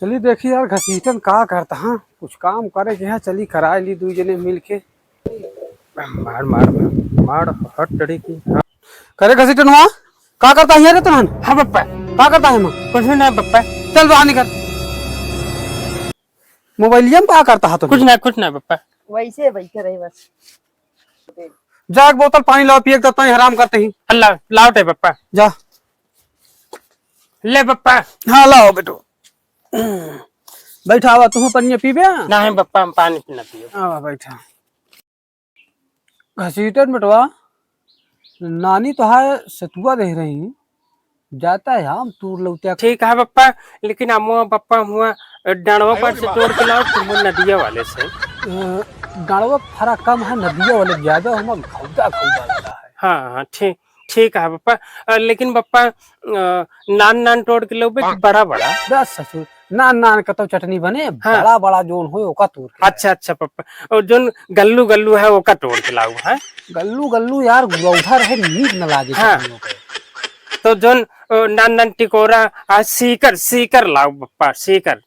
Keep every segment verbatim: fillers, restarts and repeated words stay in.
चली देखी यार, घसीटन का करत ह, कुछ काम करे के ह, चली कराए ली दुइ जने मिल के। मार, मार, मार, मार, हट तड़ी की। हाँ। करे घसीटन हुआ, का करत ह रे तुमन? हाँ पप्पा। का करत ह माँ? कुछ ना पप्पा। चल बाहर निकल। मोबाइलिया में का करत ह तुम? कुछ ना, कुछ ना पप्पा। वैसे बैठे रहे बस। जा एक बोतल पानी लाओ, पिए के तब तनी आराम करते ही। लाओ, लाओ टे पप्पा। जा। ले पप्पा। हाँ, लाओ बेटो। बैठा हुआ, तू पनिया पीबे? नहीं पप्पा, हम पानी ना पिए। हाँ, बैठा। घसीटन बेटवा, नानी तो है सतुआ दे रही, जाता है आम तूर लौटिया। ठीक है पप्पा, लेकिन अमुआ पप्पा हुआ डांड़वा पर से तोड़ के लाओ, तुम नदिया वाले से। अ, डांड़वा फरा कम है, नदिया वाले ज्यादा, हम घौदा घौदा लगा है। हाँ, हाँ, ठीक, ठीक है पप्पा। अ, लेकिन पप्पा, अ, नान नान तोड़ के लाओ बे, बड़ा बड़ा। बस ससुर, नान नान का तो चटनी बने, हाँ। बड़ा बड़ा जोन होए, ओका तोड़ के अच्छा, लाओ। अच्छा पप्पा, और जोन गल्लू गल्लू है, ओका तोड़ के लाओ, हैं? गल्लू गल्लू यार, गुरौठा रहे, नीक न लागे हाँ। चटनियों पे। तो जोन, अ, नान नान टिकोरा, आ, सीकर, सीकर लाओ पप्पा, सीकर।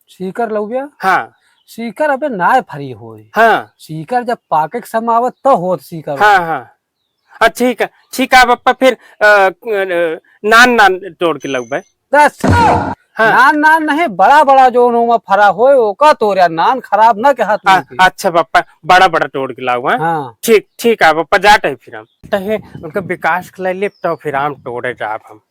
सीकर लउबिया? हाँ। सीकर अबे नाय फरी होई। हाँ। सीकर जब पाके के समय आवत तो होत सीकर हाँ, होई। हाँ। आ, ठीक है, ठीक है पप्पा, फिर, अ, अ, नान नान तोड़ के लउबे। बस। हाँ। नान नान नहीं, बड़ा बड़ा जोन ओमा फरा होए, ओका तोड़ यार, नान खराब ना कहा तू आ, के। अच्छा पप्पा, बड़ा बड़ा तोड़ के लाओ, हाँ? हाँ। ठीक, ठीक है पप्पा, जात है फिर हम। तो है, उनका विकास के लिए तो फिर हम तोड़े जाब हम।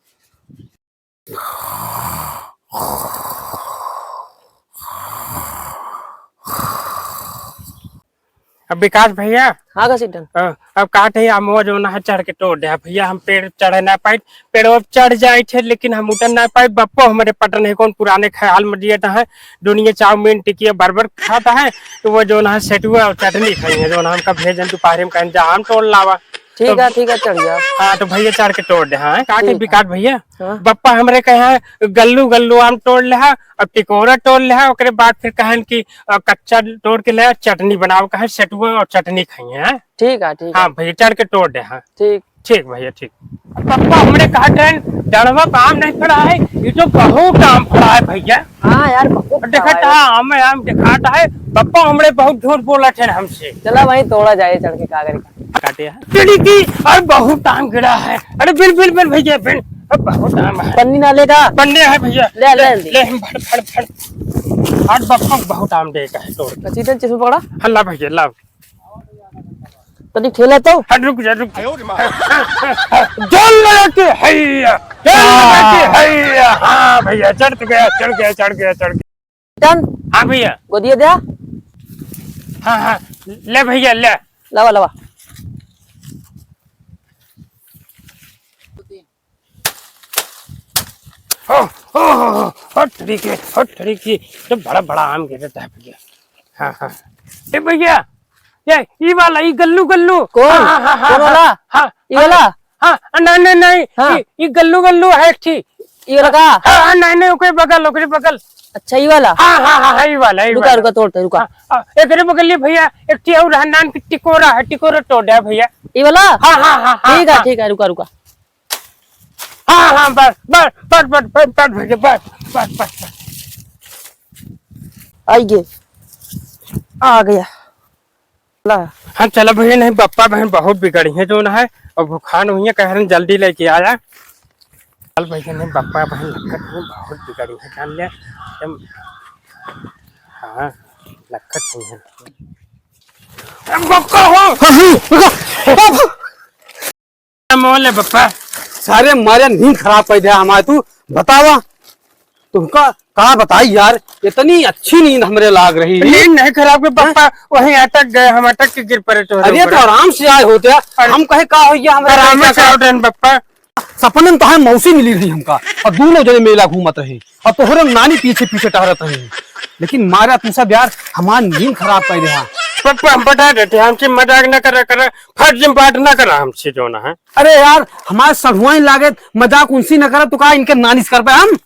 अब विकास भैया। हाँ घसीटन। अ, अब काट है, अमवा जोन है चढ़ के तोड़ दे। भैया हम पेड़ चढ़े ना पाई, पेड़वा पे चढ़ जाए थे, लेकिन हम उतर ना पाई। बप्पो हमरे पटन है कौन पुराने ख्याल में दिए तो है, दुनिया चाउमीन टिकिया बर्गर खाता है, तो वो जोन है सेटुआ और चटनी खाई है, जोन हमका भेजन दोपहर में कहें जा आम तोड़ लावा। ठीक तो है, ठीक है, चढ़ जा। हाँ, तो भैया चढ़ के तोड़ दे। हाँ, का ठीक है। विकास भैया, हाँ। बप्पा हमरे कहे हैं, "गल्लू, गल्लू आम तोड़ ले हा, अब टिकोरा तोड़ ले हा," ओकरे बाद फिर कहन कि, "अ, कच्चा तोड़ के ले, चटनी बनाओ," कहे, "सेटुआ और चटनी खाइए," हैं? ठीक है, ठीक है। हाँ भैया, चढ़ के तोड़ दे, हाँ। ठीक। ठीक भैया, ठीक। बप्पा हमरे कहा ट्रेन, डड़वा का आम नहीं फड़ा है, ये तो बहुत आम फड़ा है भैया। हाँ यार, बहुत देखा फड़ा है। था, आम, आम दिखाता है, बप्पा हमरे बहुत झूठ बोला थे हमसे। चला भाई, तोड़ा जाए चढ़ के, का करेगा? काटे है। तेरी की, अरे बहुत आम गिरा है। अरे बिल, बिल, बिल भैया, बिल। अब बहुत आम है। पन्नी ना लेगा? पन्नी है भैया। ले, ले, ले, ले। ले, हम भर, भर, भर। आज बप्पा बहुत आम देगा है तोड़। कचीदन चश्मा पकड़ा। हल्ला भैया, लाओ। तनी ठेला तो। हट, रुक जा, रुक जा। जोर लगा के हैया, जोर लगा के हाँ। हैया। हाँ भैया, चढ़ तो गया, चढ़ गया, चढ़ गया, चढ़ गया। टन। हाँ भैया। गोदिया दे। हाँ, हाँ, ले भैया, ले। लावा, लावा। ओ, ओ, ओ, ओ, हट तरीके, हट तरीके। तो बड़ा, बड़ा आम गिरता है भैया। हाँ, हाँ। ए भैया, ये, ई वाला, ई गल्लू, गल्लू। कौन? हाँ, हाँ, हाँ, कौन हाँ, वाला? हाँ, ई वाला? हाँ, नहीं, नहीं, नहीं, हाँ। ई, ई गल्लू, गल्लू है एक ठी। ई वाला का? हाँ, हाँ, नहीं, नहीं, ओकरे बगल, ओकरे बगल। अच्छा, ई वाला? हाँ, हाँ, हाँ, हाँ, ई वाला, ई रुका, वाला। रुका, तोड़ते, रुका। हाँ, हाँ, एकरे बगल ये भैया, एक ठी और है, नान की टिकोरा है, टिकोरा तोड़ दे भैया। ई वाला? हाँ, हाँ, हाँ, हाँ, ठीक है, हाँ। ठीक है, रुका, रुका। हाँ, हाँ, बस, बस, बस, बस, बस, बस, भैया, बस, बस, बस, बस। आई गे, आ गया। ला। हाँ, चला भैया, नहीं, बप्पा बहन बहुत बिगड़ी है, जोन है, और भुखान हुई है, कह रहे हैं, जल्दी लेके आया। चल भैया, नहीं, बप्पा बहन लखत हुई बहुत बिगड़ी है, जान ले, एकदम, हाँ, लखत हुई है। अब बप्पा हो। हाँ, हाँ, रुको। मोल है बप्पा। सारे मारे नींद खराब कर दिया हमारे, तू बतावा, तुमका का बताई यार, इतनी अच्छी नींद हमरे लाग रही। नींद नहीं खराब के बप्पा, हैं? वहीं अटक गए, हम अटक के गिर पड़े तोहरे अरे ऊपर। तो आराम से आए होते यार, अरे हम कहे का हो गया हमरे आराम से आओ ट्रेन बप्पा। सपने में तो है मौसी मिली रही हमका, और दोनों जने मेला घूमत रहे, और तोहरे नानी पीछे पीछे टहरत रही। लेकिन मारा तू सब यार, हमार नींद खराब कर दिया। पप्पा, हम बता देते, हमसे मजाक न करा, करा, फर्ज में बात न करा हमसे, जोन है। अरे यार, हमार सढ़ुआइन लागे, मजाक उनसे न करा, तो का इनके नानी से करबे हम?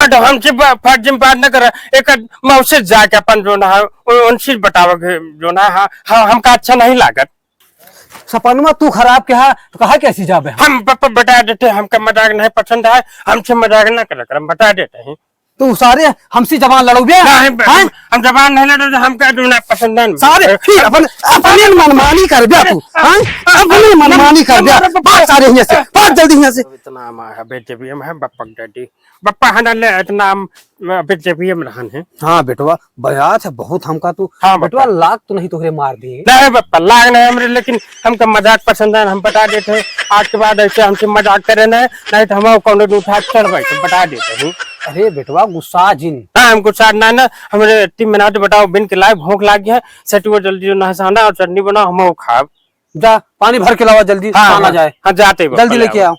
तो हमसे ब-, फर्ज में बात न करा, एक मौसी जाके अपन जोन है, उ-, उनसे बतावे के जोन है, हाँ, हाँ, हमका अच्छा नहीं लागत। सपनवा तू खराब के हा, तो कहा कैसी जाबे हम? हम ब-, ब-, बता देते, हमका मजाक नहीं पसंद है, हमसे मजाक न करा, करा, हम बता देते हैं। तू सारे हमसे जबान लड़ौबे? नहीं, हम, हैं? हम जबान नहीं लड़ो, हमका तू ना पसंद है। सारे फिर अपन, अपने मनमानी कर बे तू, हैं? अपने मनमानी कर बे। भाग सारे हियाँ से, भाग जल्दी हियाँ से। इतना हम है बेटे भी हम है बप्पा डैडी, बप्पा है ना ले, इतना हम बेटे भी हम रहन है। हाँ बेटवा, बयात है बहुत हमका तू। हाँ, बेटवा, बप्पा। लाग तो नहीं तोहरे मार दिए? नहीं बप्पा, लाग नहीं हमरे, लेकिन हमका मजाक पसंद है, हम बता देते हैं। आज के बाद ऐसे हमसे मजाक करे ना, नहीं तो हम कौनो दिन उठा के चढ़ बैठे, बता देते हैं। अरे बेटवा, गुस्सा जिन। हाँ, हम गुस्सा ना, ना, हमरे तीन मिनट बताओ, बिन के लाए, भूख लाग गया है, सटुआ जल्दी जो नहसाना और चटनी बनाओ, हम वो खाब। जा, पानी भर के लावा जल्दी, हाँ, खाना हाँ, जाए। हाँ, जाते बप्पा, जल्दी ले लेके आओ। आओ।